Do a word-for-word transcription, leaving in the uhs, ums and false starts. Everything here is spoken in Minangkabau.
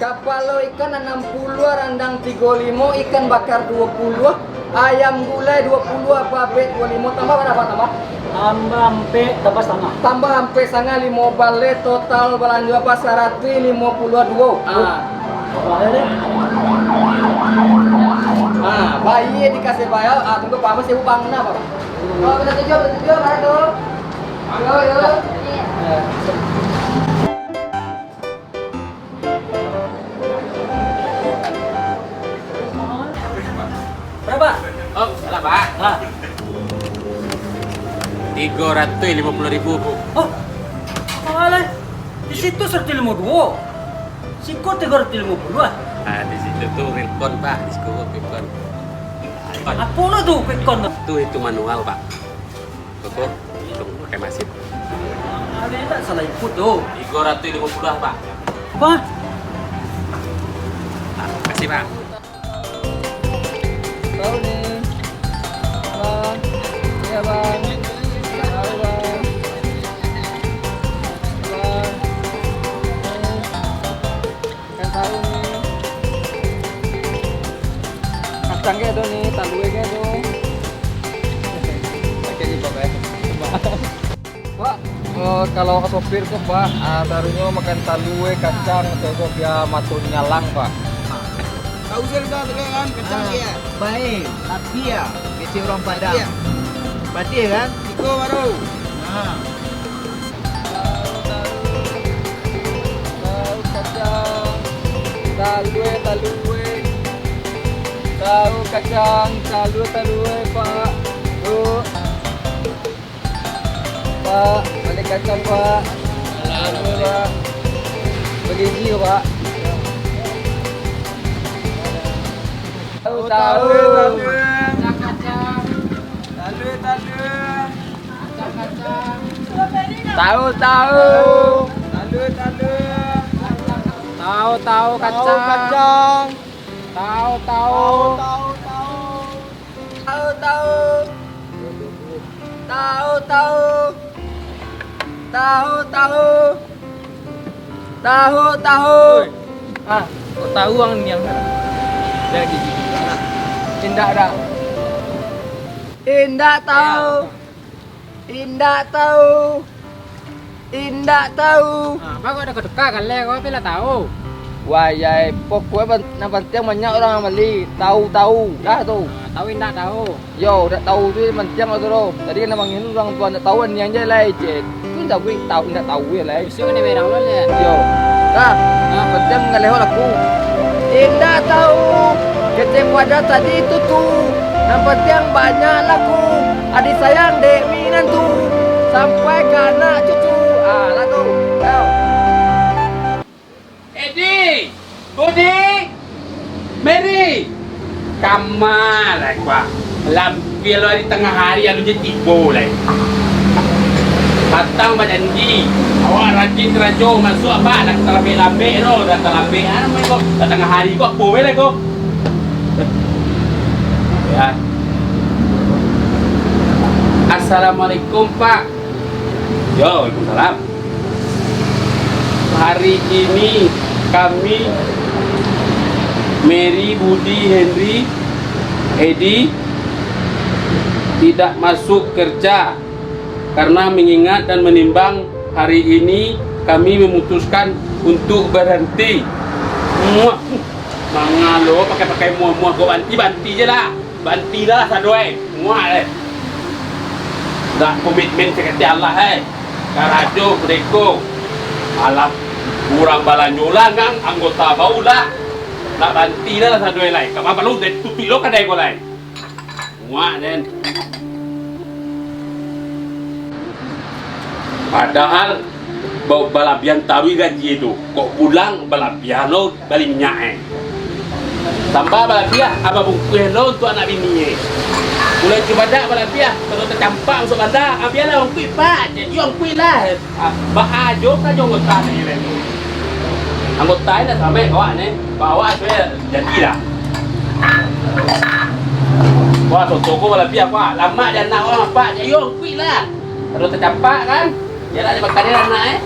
Kapalo ikan anam puluah, randang tigo limo, ikan bakar duo puluah, ayam gulai duo puluah, babek duo limo, tambah bara, Pak, tambah? Tambah ampek, tambah satangah. Tambah ampek satangah, limo baleh, total balanjo apa, saratuih limo puluah duo. Ah. Tambah deh. Ah, bayia dikasih bayar, ah, tunggu Pak Mas, ibu bangun apa, Pak? Oh, minta tujuh, minta tujuh, mana tu? Yo, yo. Bara? Oh, salah, Pak. Ah. Tigo ratuih limo puluah ribu, Bu. Oh, alah. Di situ saratuih limo duo. Siko tigo ratuih limo puluah, ah. Ah, di situ tu real count, Pak. Di siko real count. Apo lah tu real count tu? Tu hitung manual, Pak. Koko, hitung pakai masin. Ada tak salah input tu? Tigo ratuih limo puluah, Pak. Apa? Ah, makasih, Pak. Tahu ni. Bang. Iya, Bang. Tahu, Bang. Bang. Ikan sarung ni. Kacang ke tu ni, talua ke tu. Pakai ni, Pak, eh. Pak, eh, kalau sopir tu, Pak, ah, saharusnyo makan talua, kacang, tu, tu, bia mato nyalang, Pak. Tahu sih dah tu kan, kacang. Ah, dia. Baik, tapi ya, kecil orang Padang. Iya. Berarti ya kan? Iko baru. Nah. Tahu, tahu, tahu kacang, talua, talua. Tahu kacang, talua, talua, Pak. Tuh. Pak, ada kacang, Pak. Talua, Pak. Beli ni, Pak. Tahu, tahu. Talua, talua. Kacang, kacang. Talua, talua. Tahu, tahu. Tahu, tahu. Tahu, tahu, kacang. Tahu, tahu. Tahu, tahu, tahu. Tahu, tahu. Tahu, tahu. Tahu, tahu. Tahu, tahu. Oi. Ah, kok tahu ang niang dah? Dah gigi urang lah. Indak dah. Indak tahu. Indak tahu. Indak tahu. Ah, apa kok ada ketuka kali kau, tapi lah tahu. Wah, ya, pokoknya ban-, nan pantiang banyak urang bali. Tahu, tahu. Dah tu. Ah, tahu indak tahu. Yo, dak tahu tu nan pantiang tu doh. Tadi kan mangilu urang tu ndak tahu, niang je lai, cen. Tu ndak buek tahu, ndak tahu je lai. Bisuak kena berang lo, lihat. Yo. Dah. Nah. Pantiang ngalehok laku. Indak tahu. Kecek wadah tadi tu tu. Nan pantiang banyak laku. Adik sayang dek minantu. Sampai ka anak cucu. Ah, lah tu. Yo. Edi, Budi, Meri, kama lai kua. Lampia lo ari tangah hari, alun je tibo lai. Patang bajanji, awak rajin karajo, masuak apa, dah talambek-lambek tu, dah talambek, ah, namo ko, dah tangah hari ko, apo bae lai ko. Ya. Assalamualaikum, Pak. Yo, waalaikumsalam. Hari ini kami, Mary, Budi, Henry, Edi, tidak masuk kerja karena mengingat dan menimbang hari ini kami memutuskan untuk berhenti. Muah. Mangalo pakai-pakai muah-muah ko, banti-banti je lah. Banti dah lah sado ai. Muak eh. Dak komitmen sakecek alah ai. Karajo kudeko. Alah, urang balanjo lah ngan anggota baru lah. Nak banti dah lah sado ai lai. Ka ma parlu den tutuik lo kadai ko lai. Muak den. Padahal ba-, balabiahan taruih gaji tu. Kok pulang balabiahan lo. Bali minyak eh. Tambah balabiah, abah bungkuih lo untuak anak bini eh. Gulai cubadak balabiah, kalau tacampak masuk banda, ah, bialah ongkuik, Pak, jadi ongkuik lah. Ah, baa jo ka jo anggota ni, eh. Anggota ni dah sampai kawak ni, bawa tu eh, jadi lah. Wah, soto ko balabiah, Pak. Lamak di anak orang, Pak, jadi ongkuik lah. Kalau tacampak kan, bialah dimakan anak eh.